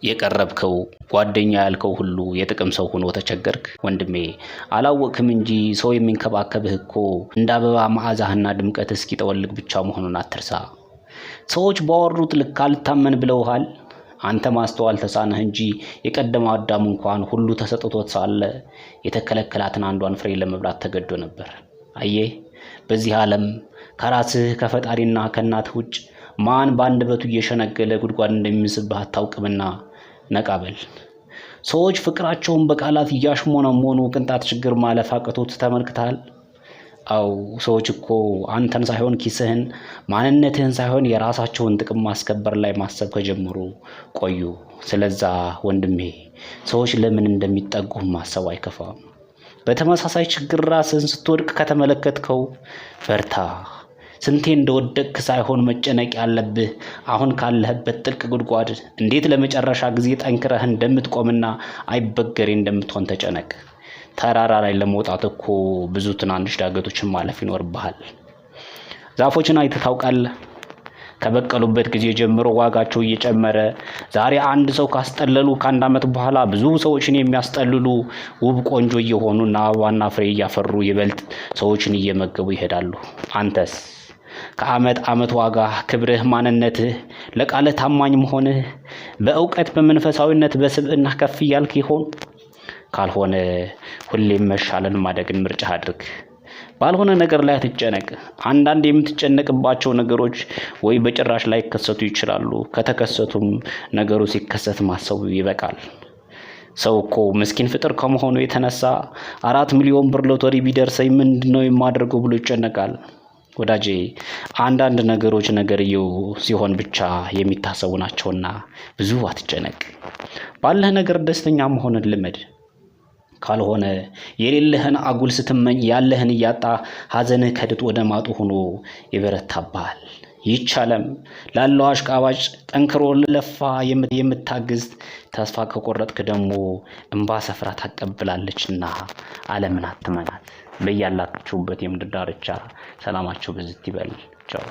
የቀረብከው ጓደኛ ያልከው ሁሉ የጥቅም ሰው ሆኖ ተቸገርክ። ወንድሜ፣ አላወቅህም እንጂ ሰው የሚንከባከብህ እኮ እንደ አበባ መዓዛህና ድምቀት እስኪጠወልግ ብቻ መሆኑን አትርሳ። ሰዎች ባወሩት ልክ አልታመን ብለውሃል። አንተ ማስተዋል ተሳነህ እንጂ የቀደመው አዳም እንኳን ሁሉ ተሰጥቶት ሳለ የተከለከላትን አንዷን ፍሬ ለመብላት ተገዶ ነበር። አየህ፣ በዚህ ዓለም ከራስህ ከፈጣሪና ከእናትህ ውጭ ማን በአንደበቱ እየሸነገለ ጉድጓድ እንደሚስብህ አታውቅምና ነቃ በል። ሰዎች ፍቅራቸውን በቃላት እያሽሞነሞኑ ቅንጣት ችግር ማለፍ አቅቶት ተመልክተሃል። አው፣ ሰዎች እኮ አንተን ሳይሆን ኪስህን፣ ማንነትህን ሳይሆን የራሳቸውን ጥቅም ማስከበር ላይ ማሰብ ከጀመሩ ቆዩ። ስለዛ ወንድሜ፣ ሰዎች ለምን እንደሚጠጉህ ማሰብ አይከፋም። በተመሳሳይ ችግር ራስህን ስትወድቅ ከተመለከትከው በርታ። ስንቴ እንደወደቅክ ሳይሆን መጨነቅ ያለብህ አሁን ካለህበት ጥልቅ ጉድጓድ እንዴት ለመጨረሻ ጊዜ ጠንክረህ እንደምትቆምና አይበገሬ እንደምትሆን ተጨነቅ። ተራራ ላይ ለመውጣት እኮ ብዙ ትናንሽ ዳገቶችን ማለፍ ይኖርብሃል። ዛፎችን አይተህ ታውቃለህ? ከበቀሉበት ጊዜ ጀምሮ ዋጋቸው እየጨመረ ዛሬ አንድ ሰው ካስጠለሉ ከአንድ ዓመት በኋላ ብዙ ሰዎችን የሚያስጠልሉ ውብ ቆንጆ እየሆኑና አበባና ፍሬ እያፈሩ ይበልጥ ሰዎችን እየመገቡ ይሄዳሉ። አንተስ ከዓመት ዓመት ዋጋህ፣ ክብርህ፣ ማንነትህ፣ ለቃልህ ታማኝ መሆንህ፣ በእውቀት፣ በመንፈሳዊነት፣ በስብዕና ከፍ እያልክ ይሆን? ካልሆነ ሁሌም መሻለን ማደግን ምርጫህ አድርግ። ባልሆነ ነገር ላይ አትጨነቅ። አንዳንድ የምትጨነቅባቸው ነገሮች ወይ በጭራሽ ላይከሰቱ ይችላሉ። ከተከሰቱም ነገሩ ሲከሰት ማሰቡ ይበቃል። ሰው እኮ ምስኪን ፍጡር ከመሆኑ የተነሳ 4 ሚሊዮን ብር ሎተሪ ቢደርሰኝ ምንድን ነው የማደርገው ብሎ ይጨነቃል። ወዳጄ፣ አንዳንድ ነገሮች ነገርየው ሲሆን ብቻ የሚታሰቡ ናቸውና ብዙ አትጨነቅ። ባለህ ነገር ደስተኛ መሆንን ልመድ። ካልሆነ የሌለህን አጉል ስትመኝ ያለህን እያጣ ሐዘንህ ከድጥ ወደ ማጡ ሆኖ ይበረታብሃል። ይህች ዓለም ላለው አሽቃባጭ፣ ጠንክሮ ለፋ የምታግዝ፣ ተስፋ ከቆረጥክ ደግሞ እምባ ሰፍራ ታቀብላለችና ዓለምን አትመናት። በያላችሁበት የምድር ዳርቻ ሰላማችሁ ብዝት ይበል። ቻው።